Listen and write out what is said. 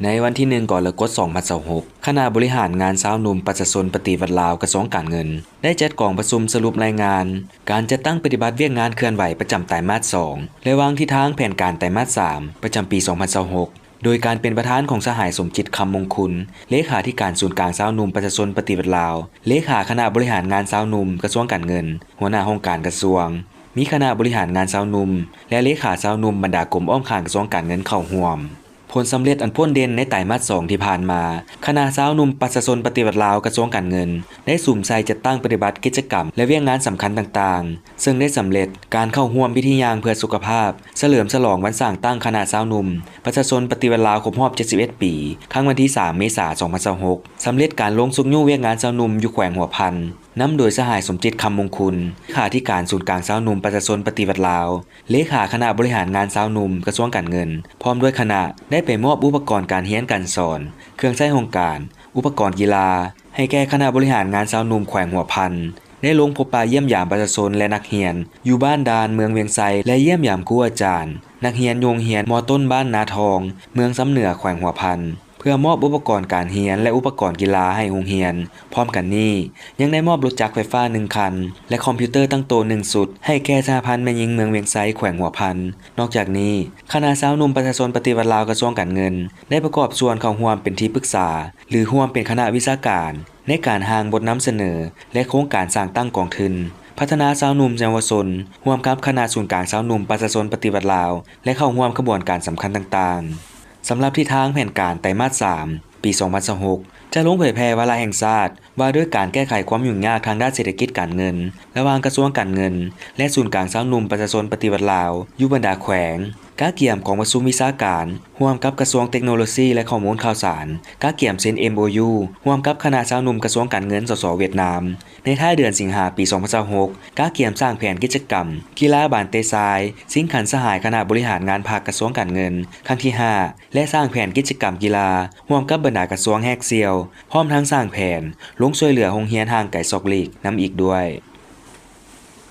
ໃນວັນທີໜຶ່ງ ກໍລະກົດ ສອງພັນຊາວຫົກ ຄະນະບໍລິຫານງານຊາວໜຸ່ມປະຊາຊົນປະຕິວັດລາວ ກະຊວງການເງິນ ໄດ້ຈັດກອງປະຊຸມສະຫຼຸບລາຍງານ ການຈັດຕັ້ງປະຕິບັດວຽກງານເຄື່ອນໄຫວປະຈຳໄຕມາດສອງ ແລະ ວາງທິດທາງແຜນການໄຕມາດສາມ ປະຈຳປີສອງພັນຊາວຫົກ ໂດຍການເປັນປະທານຂອງສະຫາຍ ສົມຈິດ ຄຳມົງຄຸນ ເລຂາທິການສູນກາງຊາວໜຸ່ມປະຊາຊົນປະຕິວັດລາວ, ເລຂາຄະນະບໍລິຫານງານຊາວໜຸ່ມກະຊວງການເງິນ, ຫົວໜ້າຫ້ອງການກະຊວງ, ມີຄະນະບໍລິຫານງານຊາວໜຸ່ມ ແລະ ເລຂາຊາວໜຸ່ມບັນດາກົມອ້ອມຂ້າງກະຊວງການເງິນເຂົ້າຮ່ວມ. ຜົນສຳເລັດອັນໂພດເດັ່ນໃນໄຕມາດສອງທີ່ຜ່ານມາ, ຄະນະຊາວໜຸ່ມປະຊາຊົນປະຕິວັດລາວກະຊວງການເງິນ ໄດ້ສຸມໃສ່ຈັດຕັ້ງປະຕິບັດກິດຈະກຳ ແລະ ວຽກງານສຳຄັນຕ່າງໆ ເຊິ່ງໄດ້ສຳເລັດການເຂົ້າຮ່ວມພິທີຍ່າງເພື່ອສຸຂະພາບ ສະເຫຼີມສະຫຼອງວັນສ້າງຕັ້ງຄະນະຊາວໜຸ່ມປະຊາຊົນປະຕິວັດລາວຄົບຮອບເຈັດສິບເອັດປີ ຄັ້ງວັນທີສາມ ເມສາ ສອງພັນຊາວຫົກ, ສຳເລັດການລົງຊຸກຍູ້ວຽກງານຊາວໜຸ່ມຢູ່ແຂວງຫົວພັນ ນຳໂດຍສະຫາຍ ສົມຈິດ ຄຳມົງຄຸນ ເລຂາທິການສູນກາງຊາວໜຸ່ມປະຊາຊົນປະຕິວັດລາວ, ເລຂາຄະນະບໍລິຫານງານຊາວໜຸ່ມກະຊວງການເງິນ ພ້ອມດ້ວຍຄະນະ ໄດ້ໄປມອບອຸປະກອນການຮຽນການສອນ, ເຄື່ອງໃຊ້ຫ້ອງການ, ອຸປະກອນກິລາ ໃຫ້ແກ່ຄະນະບໍລິຫານງານຊາວໜຸ່ມແຂວງຫົວພັນ, ໄດ້ລົງພົບປະຢ້ຽມຢາມປະຊາຊົນ ແລະ ນັກຮຽນ ຢູ່ບ້ານດ່ານ ເມືອງວຽງໄຊ ແລະ ຢ້ຽມຢາມຄູອາຈານ, ນັກຮຽນຢູ່ໂຮງຮຽນ ມ.ຕົ້ນ ບ້ານນາທອງ ເມືອງຊຳເໜືອ ແຂວງຫົວພັນ ເພື່ອມອບອຸປະກອນການຮຽນ ແລະ ອຸປະກອນກິລາໃຫ້ໂຮງຮຽນ. ພ້ອມກັນນີ້ ຍັງໄດ້ມອບລົດຈັກໄຟຟ້າໜຶ່ງຄັນ ແລະ ຄອມພິວເຕີຕັ້ງໂຕະໜຶ່ງຊຸດ ໃຫ້ແກ່ສະຫະພັນແມ່ຍິງເມືອງວຽງໄຊ ແຂວງຫົວພັນ. ນອກຈາກນີ້, ຄະນະຊາວໜຸ່ມປະຊາຊົນປະຕິວັດລາວກະຊວງການເງິນ ໄດ້ປະກອບສ່ວນເຂົ້າຮ່ວມເປັນທີ່ປຶກສາ ຫຼື ຮ່ວມເປັນຄະນະວິຊາການ ໃນການຮ່າງບົດນຳສະເໜີ ແລະ ໂຄງການສ້າງຕັ້ງກອງທຶນພັດທະນາຊາວໜຸ່ມເຍົາວະຊົນ ຮ່ວມກັບຄະນະສູນກາງຊາວໜຸ່ມປະຊາຊົນປະຕິວັດລາວ ແລະ ເຂົ້າຮ່ວມຂະບວນການສຳຄັນຕ່າງໆ. ສຳລັບທິດທາງແຜນການໄຕມາດສາມ ປີສອງພັນຊາວຫົກ ຈະລົງເຜີຍແຜ່ວາລະແຫ່ງຊາດ ວ່າດ້ວຍການແກ້ໄຂຄວາມຫຍຸ້ງຍາກທາງດ້ານເສດຖະກິດການເງິນ ລະຫວ່າງກະຊວງການເງິນ ແລະ ສູນກາງຊາວໜຸ່ມປະຊາຊົນປະຕິວັດລາວ ຢູ່ບັນດາແຂວງ, ກະກຽມກອງປະຊຸມວິຊາການ ຮ່ວມກັບກະຊວງເຕັກໂນໂລຊີ ແລະ ຂໍ້ມູນຂ່າວສານ, ກະກຽມເຊັນ ເອັມໂອຢູ ຮ່ວມກັບຄະນະຊາວໜຸ່ມກະຊວງການເງິນ ສສ ຫວຽດນາມ ໃນທ້າຍເດືອນສິງຫາ ປີສອງພັນຊາວຫົກ, ກະກຽມສ້າງແຜນກິດຈະກຳກິລາບານເຕະຊາຍ ຊິງຂັນສະຫາຍຄະນະບໍລິຫານງານພັກກະຊວງການເງິນ ຄັ້ງທີຫ້າ ແລະ ສ້າງແຜນກິດຈະກຳກິລາ ຮ່ວມກັບບັນດາກະຊວງແຮກສ່ຽວ ພ້ອມທັງສ້າງແຜນລົງຊ່ວຍເຫຼືອໂຮງຮຽນຫ່າງໄກສອກຫຼີກນຳອີກດ້ວຍ.